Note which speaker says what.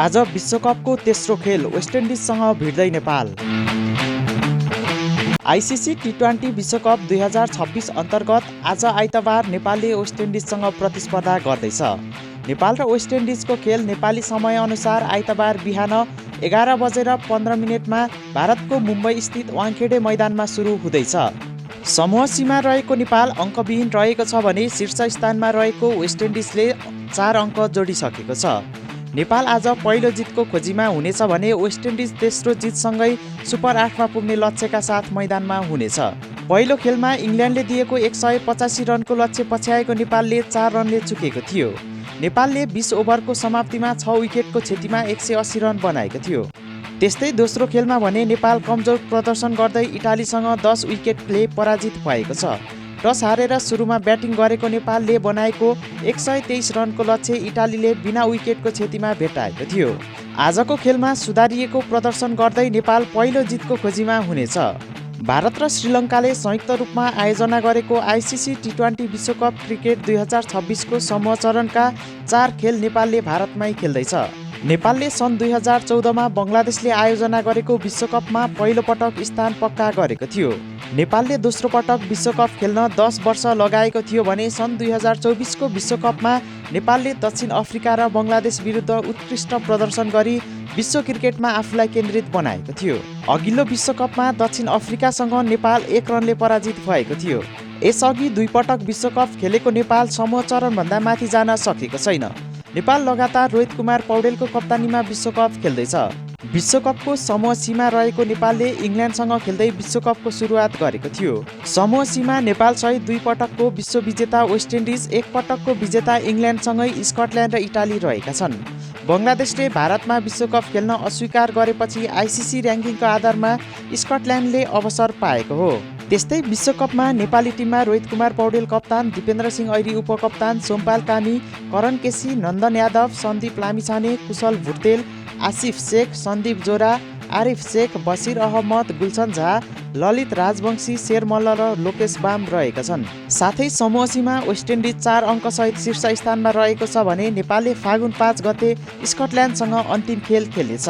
Speaker 1: आज विश्वकपको तेस्रो खेल वेस्ट इन्डिजसँग भिड्दै नेपाल। आइसिसी टी20 विश्वकप 2026 अन्तर्गत आज आइतबार नेपालले वेस्ट इन्डिजसँग प्रतिस्पर्धा गर्दैछ। नेपाल र वेस्ट इन्डिजको खेल नेपाली समयअनुसार आइतबार बिहान 11:15 भारतको मुम्बई स्थित वानखेडे मैदानमा सुरु हुँदैछ। समूह सीमा रहेको नेपाल अङ्कविहीन रहेको छ भने शीर्ष स्थानमा रहेको वेस्ट इन्डिजले 4 अङ्क जोडिसकेको छ। नेपाल आज पहिलो जितको खोजीमा हुनेछ भने वेस्ट इन्डिज तेस्रो जितसँगै सुपर 8मा पुग्ने लक्ष्यका साथ मैदानमा हुनेछ। पहिलो खेलमा इङ्ल्यान्डले दिएको 185 रनको लक्ष्य पछ्याएको नेपालले 4 रनले चुकेको थियो। नेपालले 20 ओभरको समाप्तिमा 6 विकेटको क्षतिमा 180 रन बनाएको थियो। त्यस्तै दोस्रो खेलमा भने नेपाल कमजोर प्रदर्शन गर्दै इटालीसँग 10 विकेटले पराजित भएको छ। टस हारेर सुरुमा ब्याटिङ गरेको नेपालले बनाएको 123 रनको लक्ष्य इटालीले बिना विकेटको क्षतिमा भेटाएको थियो। आजको खेलमा सुधारिएको प्रदर्शन गर्दै नेपाल पहिलो जितको खोजीमा हुनेछ। भारत र श्रीलङ्काले संयुक्त रूपमा आयोजना गरेको आइसिसी टी20 विश्वकप क्रिकेट 2026 को समूह चरणका 4 खेल नेपालले भारतमै खेल्दैछ। नेपालले सन् 2014 मा बङ्गलादेशले आयोजना गरेको विश्वकपमा पहिलो पटक स्थान पक्का गरेको थियो। नेपालले दोस्रो पटक विश्वकप खेल्न 10 वर्ष लगाएको थियो भने सन् 2024 को विश्वकपमा नेपालले दक्षिण अफ्रिका र बङ्गलादेश विरुद्ध उत्कृष्ट प्रदर्शन गरी विश्व क्रिकेटमा आफूलाई केन्द्रित बनाएको थियो। अघिल्लो विश्वकपमा दक्षिण अफ्रिकासँग नेपाल 1 रनले पराजित भएको थियो। यसअघि 2 पटक विश्वकप खेलेको नेपाल समूह चरणभन्दा माथि जान सकेको छैन। नेपाल लगातार रोहित कुमार पौडेलको कप्तानीमा विश्वकप खेल्दैछ। विश्वकपको समूह सीमा रहेको नेपालले इङ्ल्यान्डसँग खेल्दै विश्वकपको सुरुवात गरेको थियो। समूह सीमा नेपालसहित 2 पटकको विश्व विजेता वेस्ट इन्डिज, 1 पटकको विजेता इङ्ल्यान्डसँगै स्कटल्यान्ड र इटाली रहेका छन्। बङ्गलादेशले भारतमा विश्वकप खेल्न अस्वीकार गरेपछि आइसिसी र्याङ्किङको आधारमा स्कटल्यान्डले अवसर पाएको हो। त्यस्तै विश्वकपमा नेपाली टिममा रोहित कुमार पौडेल कप्तान, दिपेन्द्र सिंह ऐरी उपकप्तान, सोमपाल कामी, करण केसी, नन्दन यादव, सन्दीप लामिछाने, कुशल भुर्तेल, आसिफ शेख, सन्दीप जोरा, आरिफ शेख, बसिर अहमद, गुलसन झा, ललित राजवंशी, शेर मल्ल र लोकेश बाम रहेका छन्। साथै समूह सीमा वेस्ट इन्डिज 4 अङ्कसहित शीर्ष स्थानमा रहेको छ भने नेपालले फागुन 5 गते स्कटल्यान्डसँग अन्तिम खेल खेल्नेछ।